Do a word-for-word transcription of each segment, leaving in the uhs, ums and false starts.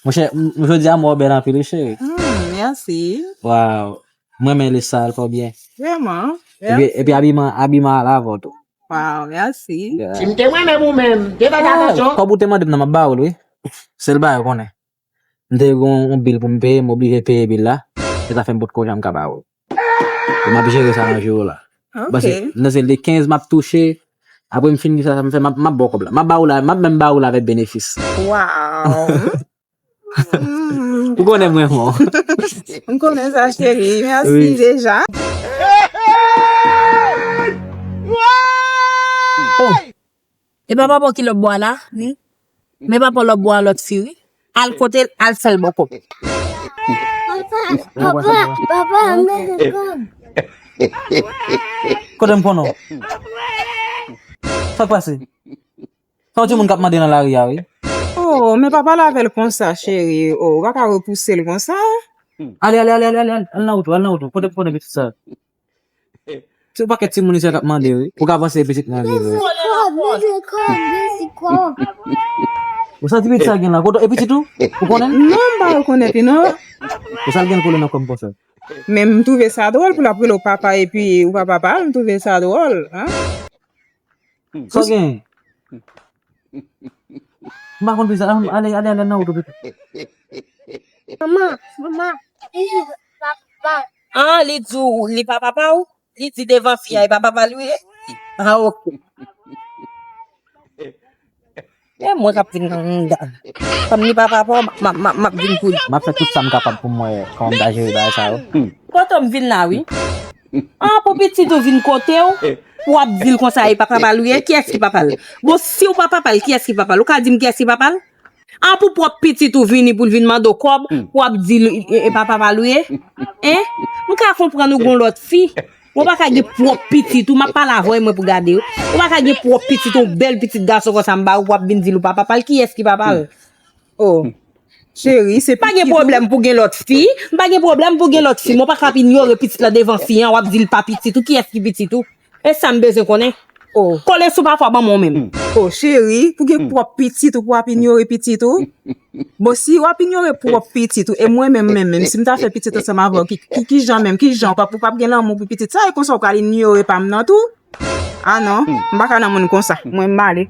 Monchè, m- jodi a mwen bèl anpil, wi, cheri. Hmm, mèsi. Waw. Mwen renmen lè sa, l fè w byen. Vrèman. Epi, epi abiman, abiman al avè w tou. Waw, mèsi. Yeah. Si m te mwen menm ou menm, te fè atansyon. Kòb ou te mande m nan, m ap ba w l, wi. Sèl bagay ou konnen. M te gen yon bil pou m peye, m oblije peye bil la. Se sa fè m potko janm ka ba w. E m ap jere sa nan jou yo la. Ok. Paske nan se le kenz m ap touche. Apre m fin sa, sa m fè, m ap, m ap ba w kòb la. M ap ba w la, m ap menm ba w la avèk benefis. Waw. Ou konnen mwen bon. M konnen sa, cheri. Mèsi deja. Oh. E pa papa w ki lòt bò a la, wi. Men papa w lòt bò a lòt fi, wi. Al kote l, al fè l bòkò. Papa, papa, papa, mete kòb. Kote m konnen w? Sa k pase? Sa yon timoun k ap mande nan lari a, wi. Oh, men pa pale avè l konsa, cheri. Oh, ou pa ka repouse l konsa. Ale, ale, ale, ale, ale, ale, al nan wout ou, al nan wout ou. Kote m konnen pitit sa? Se yon pakèt timoun isit k ap mande, wi. Ou ka panse pitit nan vye, wi. Ou santi pitit sa gen la? Kote, e pitit ou? Ou konnen? Non, m pa rekonèt li, non. Ou sa l gen kole nan kò m konsa? Men m twouve sa dwòl pou l ap rele w papa epi ou pa papa l, m twouve sa dwòl, an. Sa w gen? M pa konn pitit sa. Ale, ale, ale nan wout ou pito. Manman, manman, li di papa. Ah, li di w li pa papa w? Li di devan fi a, e pa papa l wi ye? Ah, ok. E mwen k ap vin nan mouda. Kòm li pa papa w, m ap vin pou li. M ap fè tout sa m kapab pou m wè kòman m ta jere bagay sa yo. Kote w m vin la, wi. An, pou pitit ou vin kote w, w ap di l konsa, e pa papa l ou ye? Kiyès ki papa l? Bon, si w pa papa l, kiyès ki papa l? Ou ka di m kiyès ki papa l? An, pou pwòp pitit ou vini pou l vin mande w kòb, w ap di l, e, e pa papa l ou ye? Hein? M ka konprann ou gon lòt fi. Ou pa ka gen pwòp pitit ou, m ap pale avè w, e mwen pou gade w. Ou pa ka gen pwòp pitit ou, bèl pitit gason konsa m ba ou, w ap vin di l ou pa papa l, kiyès ki papa l? Oh. Cheri, se pa gen pwoblèm pou gen lòt fi. M pa gen pwoblèm pou gen lòt fi. Men w pa ka ap inyore pitit la devan fi an, w ap di l pa pitit ou. Kiyès ki pitit ou? E sa m bezwen konnen. Oh. Kole sou papa w ban mwen menm. Oh, cheri, pou gen pwòp pitit ou, pou w ap inyore pitit ou. Bon, si w ap inyore pwòp pitit ou, e mwen menm, menm, menm, si m ta fè pitit ansanm avè w, ki, ki, ki jan menm, ki jan, w p ap, w p ap gen lanmou pou pitit sa, e konsa w pral inyore pa m nan tou? Ah non, m pa ka nan moun konsa. Mwen, m ale.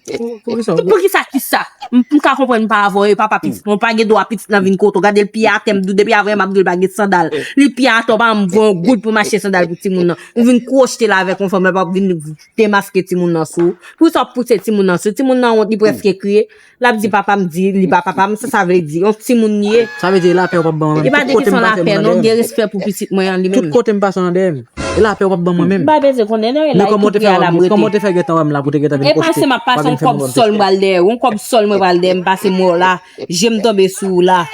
Pou, pou kisa, kisa? M, m ka konprann pa avè w, e papa pitit mwen, pa gen dwa pitit lan vin kote w. Gade l pye atè, m di w depi avè m ap di w l pa gen sandal. Li pye atè, w pa janm voye yon goud pou m achte sandal pou timoun nan. Ou vin kwochte l avèk yon fanm, l ap vin demaske timoun nan sou ou. Pou sa w ap pouse timoun nan sou ou? Timoun nan wont, li prèske kriye. L ap di papa m di li pa papa m, sa sa vle di? Yon timoun li ye. Sa vle di e lapè w p ap ban mwen menm. E pa de kesyon lapè non, gen respè pou pitit mwen an li menm. Tout kote m pase w nan dèyè m. E lapè w p ap ban mwen menm. M pa bezwen konnen non, e la ki pri a la m rete. Kòman w te fè gentan wè m la pou w te gentan vin kochte? E pase m ap pase yon kòb sòl m pral dèyè w, yon kòb sòl mwen pral dèyè m pase m wè w la, je m tonbe sou ou la.